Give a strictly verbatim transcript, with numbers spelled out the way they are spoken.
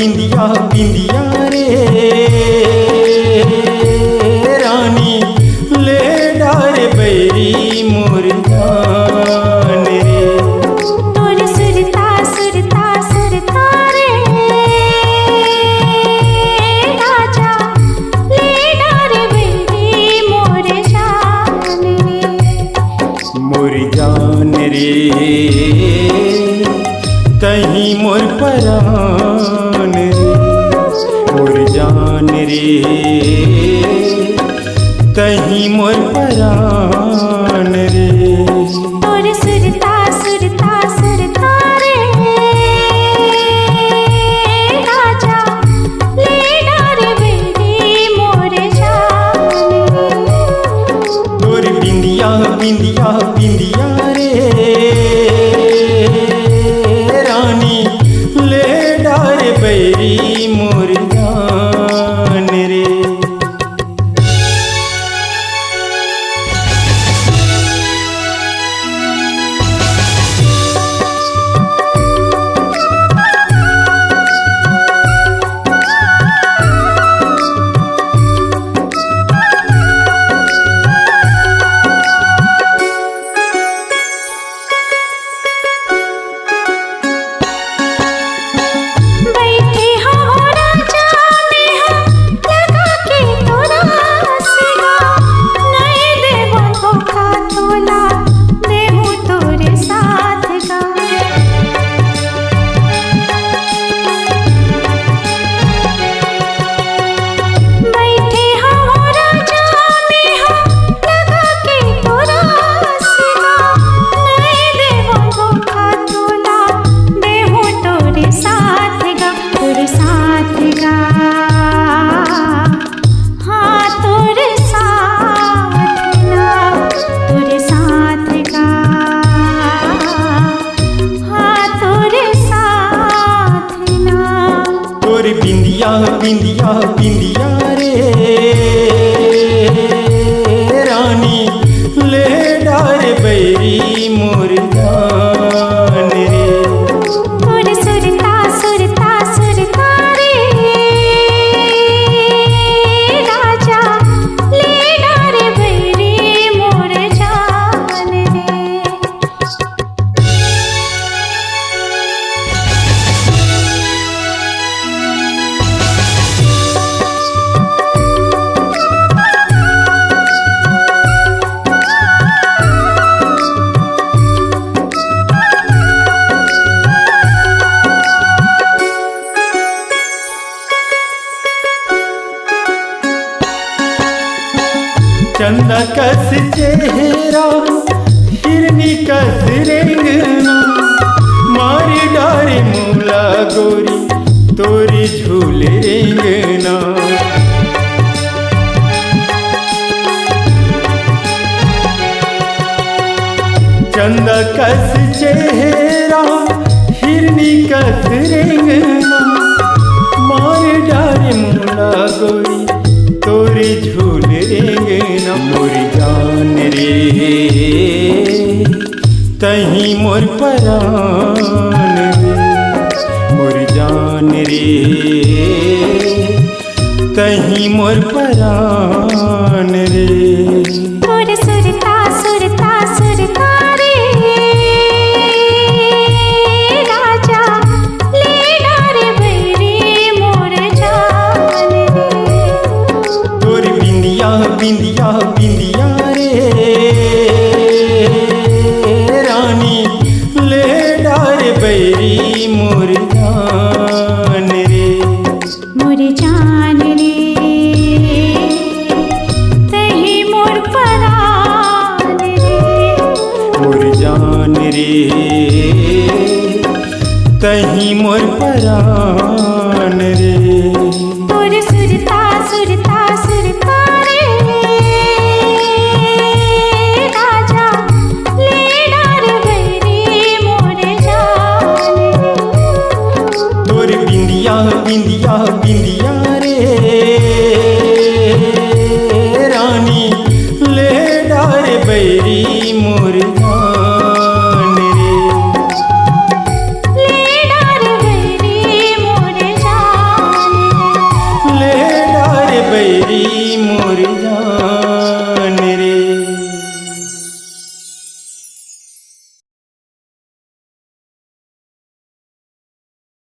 बिंदिया बिंदिया रे रानी, ले डारे बैरी मोर जान रे। तोर सुरता सुरता सुरता रे राजा, ले डारे बैरी मोर जान रे। मोर जान रे, तहीं मोर परान रे। मोर जान रे, तहीं मोर परान रे। तोर सुरता सुरता सुरता रे राजा, ले डारे बैरी मोर जान। तोर बिंदिया बिंदिया बिंदिया रे रानी, ले डारे बैरी मोर जान रे। बैठे हवं राजा मेंहा लगा के तोला सिंगार, नइ देवं धोखा तोला, देहूं तोरे साथ गा। बैठे हवं राजा मेंहा लगा के तोला सिंगार, नइ देवं धोखा तोला, देहूं तोरे साथ गा, तोरे साथ गा। हाँ, तोरे साथ ना, तोरे साथ गा। हाँ, तोरे साथ ना। तोर बिंदिया बिंदिया बिंदिया रे रानी, ले डारे बैरी मोर जान रे। तोर सुरता सुरता सुरता रे राजा, ले डारे बैरी मोर जान रे। चंदा कस चेहरा, हिरनी कस रेंगना, मार डारे मोला गोरी तोरी झूल रेंगना। चंदा कस चेहरा, हिरनी कस रेंगना, मार डारे मोला गोरी तोरे झूल रेंगना। मोर जान रे, तहीं मोर परान रे। मोर जान रे, तहीं मोर परान रे। तोर सुरता सुरता सुरता रे राजा, ले डारे बैरी मोर जान रे। तोर बिंदिया बिंदिया बिंदिया रे रानी, ले डारे बैरी मोर जान रे। मोर जान रे, तहीं मोर परान रे। मोर जान रे, तहीं मोर परान रे। तोर सुरता सुरता सुरता रे राजा, ले डार बैरी मोर जान रे। तोर बिंदिया बिंदिया बिंदिया रे रानी, ले डार बैरी मोर जान रे। ले डार बैरी मोर जान